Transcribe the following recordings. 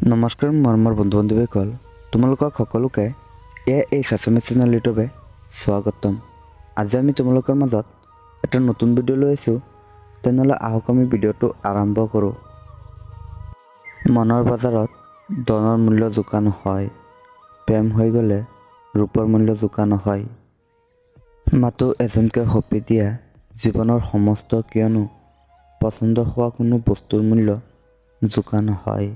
নমস্কাৰ মৰমৰ বন্ধু বান্ধৱীসকল, তোমালোকক সকলোকে এই আছামিজ চেনেল ইউটিউবে স্বাগতম। আজি আমি তোমালোকৰ মাজত এটা নতুন ভিডিঅ' লৈ আহিছোঁ। তেনেহ'লে আহক, আমি ভিডিঅ'টো আৰম্ভ কৰোঁ। মনৰ বজাৰত ধনৰ মূল্য জোখা নহয়। প্ৰেম হৈ গ'লে ৰূপৰ মূল্য জোখা নহয়। মাথো এজনকে সঁপি দিয়া জীৱনৰ সমস্ত, কিয়নো পচন্দ হোৱা কোনো বস্তুৰ মূল্য জোখা নহয়।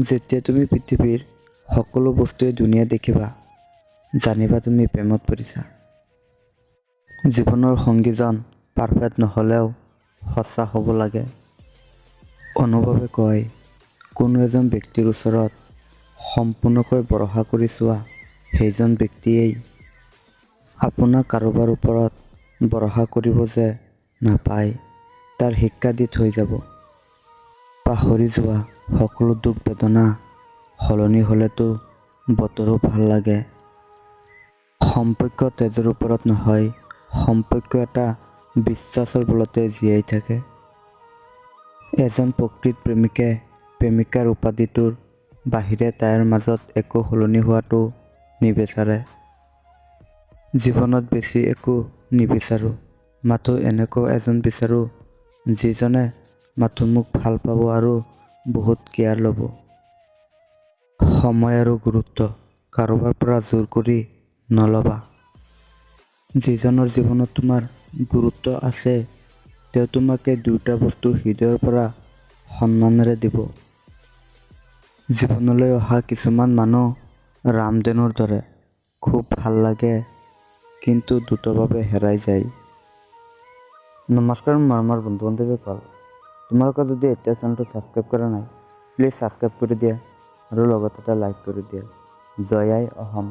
যেতিয়া তুমি পৃথিৱীৰ সকলো বস্তুৱে ধুনীয়া দেখিবা, জানিবা তুমি প্ৰেমত পৰিছা। জীৱনৰ সংগীজন পাৰফেক্ট নহ'লেও সঁচা হ'ব লাগে। অনুভৱে কয়, কোনো এজন ব্যক্তিৰ ওচৰত সম্পূৰ্ণকৈ ভৰসা কৰি চোৱা, সেইজন ব্যক্তিয়েই আপোনাক কাৰোবাৰ ওপৰত ভৰসা কৰিব যে নাপায়, তাৰ শিক্ষা দি থৈ যাব। পাহৰি যোৱা সকলো দুখ বেদনা। সলনি হ'লেতো বতৰো ভাল লাগে। সম্পৰ্ক তেজৰ ওপৰত নহয়, সম্পৰ্ক এটা বিশ্বাসৰ বলতে জীয়াই থাকে। এজন প্ৰকৃত প্ৰেমিকে প্ৰেমিকাৰ উপাধিটোৰ বাহিৰে তাইৰ মাজত একো সলনি হোৱাটো নিবিচাৰে। জীৱনত বেছি একো নিবিচাৰোঁ, মাথো এনেকুৱা এজন বিচাৰোঁ, যিজনে মাথো মোক ভাল পাব আৰু বহুত কেয়াৰ ল'ব। সময় আৰু গুৰুত্ব কাৰোবাৰ পৰা জোৰ কৰি নল'বা। যিজনৰ জীৱনত তোমাৰ গুৰুত্ব আছে, তেওঁ তোমাক এই দুয়োটা বস্তু হৃদয়ৰ পৰা সন্মানেৰে দিব। জীৱনলৈ অহা কিছুমান মানুহ ৰামধেনুৰ দৰে, খুব ভাল লাগে, কিন্তু দ্ৰুতভাৱে হেৰাই যায়। নমস্কাৰ মৰমৰ বন্ধু বান্ধৱীসকল, তোমালোকে যদি এতিয়া চেনেলটো ছাবস্ক্ৰাইব কৰা নাই, প্লিজ ছাবস্ক্ৰাইব কৰি দিয়া আৰু লগতে এটা লাইক কৰি দিয়া। জয় আই অসম।